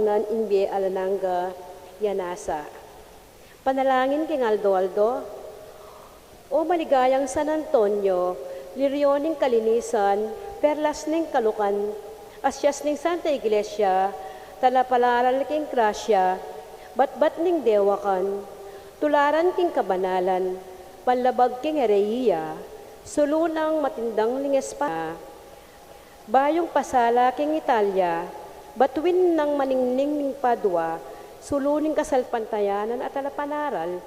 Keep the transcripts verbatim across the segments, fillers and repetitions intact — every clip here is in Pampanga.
ing bie alang angga ya nasa. Panalangin king aldo-aldo. O maligayang San Antonio, liryo ning kalinisan, perlas ning kalukan, asyas ning Santa Iglesia, talapalaran king grasya, batbat ning dewakan, tularan king kabanalan, panlabag king herehiya, sulu nang matindang ning Espanya, bayung pasala king Italia, batuin nang maningning ning Padua, sulu ning kasalpantayanan at talapanaral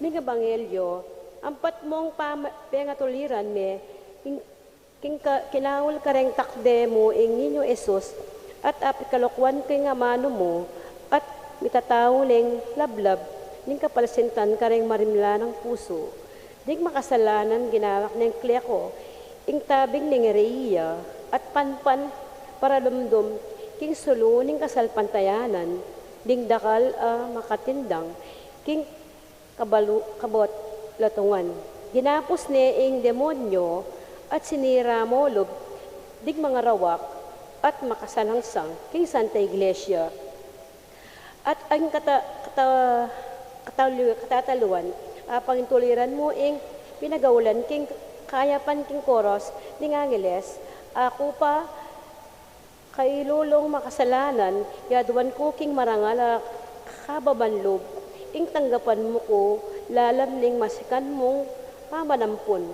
ning ebanghelyo, ampat mung pama-, pengatuliran me, king, king ka-, kinaul kareng takde mu ing Niño Jesus, at apikalukuan king amanu mu, at mitatau neng lablab ning kapalsintan kareng marimla nang pusu. Ding makasalanan ginawak neng kleko, ing tabing ning herehiya, at panpan paralumdum king sulu ning kasalpantayanan, ding dakal a makatindang king kabalu-, kabot latungan. Ginapus ne ing demonyo at sinira mu lub ding mangarawak at makasalangsang king Santa Iglesia. At ang kata-, kata-, katalu-, katataluan, a pangintuliran mu ing pinagaulan king kayapan king koros ning angeles, aku pa kailulung makasalanan, yaduan ku king marangal a kababan lub, ing tanggapan mu ku lalam ning masikan mung pamanampun.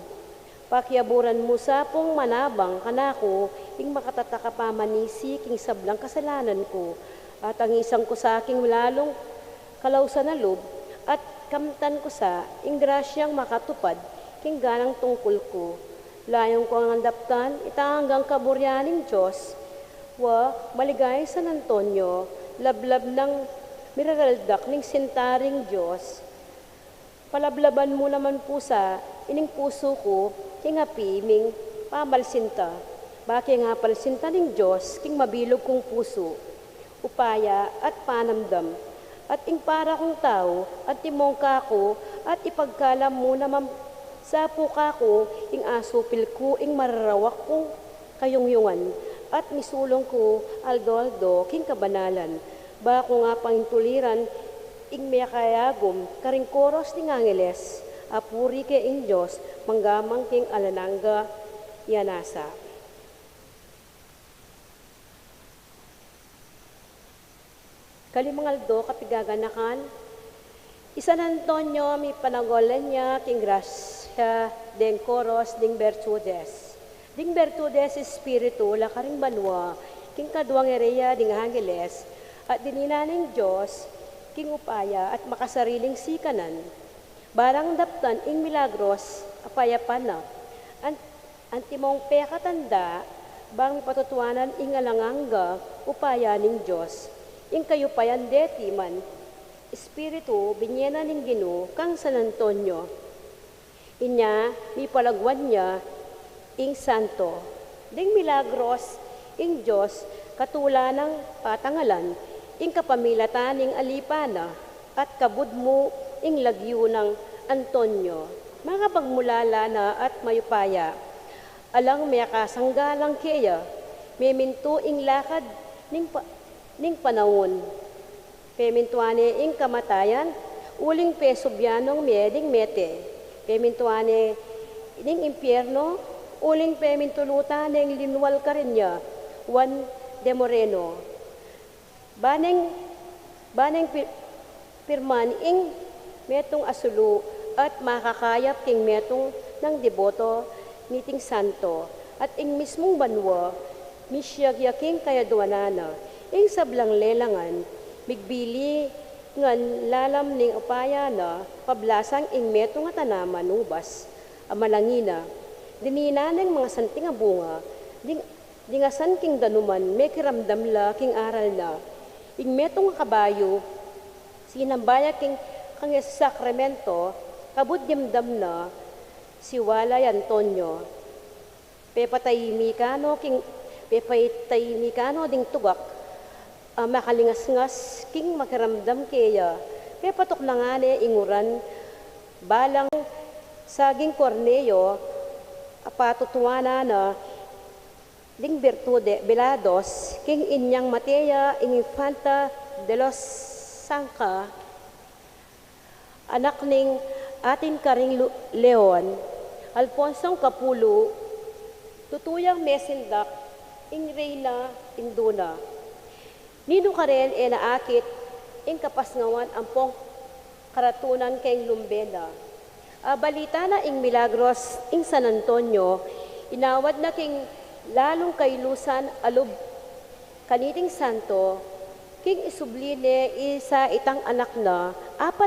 Pakiaburan mu sa pung manabang kanaku ing makatatak a pamanisi king sablang kasalanan ku, at angisan ku sa king lalung kalausan a lub, at kamtan ku sa ing grasyang makatupad king ganang tungkul ku. Layun kung andaptan itang anggang kaburian ning Dios. Wa, maligayang San Antonio, lablab nang miraraldak ning sinta ring Dios. Palablaban mu naman pu sa ining pusu ku king api ming pamalsinta, ba king apalsinta ning Dios king mabilug kung pusu, upaya at panamdam, at ing para kung tau, antimong kaku, at ipagkalam mu naman sa pu kaku ing asupil ku ing mararawak kung kayungyungan, at misulung ku aldo-aldo king kabanalan, ba kung apangintuliran ing mekayagum karing koros ning angeles a puri ke ing Dios manggaman king alang angga ya nasa. Kalimang aldo, kapigaganakan, i San Antonio mipanagulan ya king grasya deng koros ding bertudes. Ding bertudes espiritu la karing banua, king kaduang ereya ding angeles, at dininan ning Dios king upaya at makasariling sikanan. Balang daptan ing milagros a payapan na. An-, antimong pekatanda, bang mipatutuanan ing alang angga upaya ning Dios. Ing kayupayan deti man espiritu binye na ning Ginu kang San Antonio. Inya mipalaguan ya ing santo. Ding milagros ing Dios katula nang patangalan ing kapamilatan ning alipan na, at kabud mu ing lagyu nang Antonio. Makapagmulala na at mayupaya. Alang mekasanggalang keya, memintu ing lakad ning pa-, ning panaun. Pemintuan ne ing kamatayan, uling pesubyan nong mie ding mete. Pemintuan ne ning impierno, uling pemintulutan neng linwal karin ya. Juan de Moreno. Ba neng, ba neng pi-, pirman ing metung a sulu at makakayap king metung nang deboto niting santo, at ing mismung banua, misyag ya king kayaduanan na. Ing sablang lelangan, migbilingan lalam ning upaya na, pablasang ing metung a tanaman ubas a malangina. Dininan neng mangasanting a bunga, ding, ding asan king danuman, mekiramdam la king aral na. Ing metung a kabayu, sinamba ya king kangis sakramento, kabud dimdam na, siwala i Antonio. Pepatayimikan no king, pepatayimikan no ding tugak a makalingasngas king makiramdam keya. Pepatuknangan ne ing uran, balang saging korneo a patutuanan na ding bertude, belados, king inyang mate ya ing Infanta de los Sangka, anak ning atin karing Lu-, Leon, Alfonsong Kapulu, tutu yang mesindak ing reyna indu na. Ninu karen e na akit ing kapasngawan ampong karatunan keng lumbe na. Abalita na ing milagros ing San Antonio, inawad na king lalung kailusan a lub kaniting santo, king isubli ne ing sa itang anak na, apat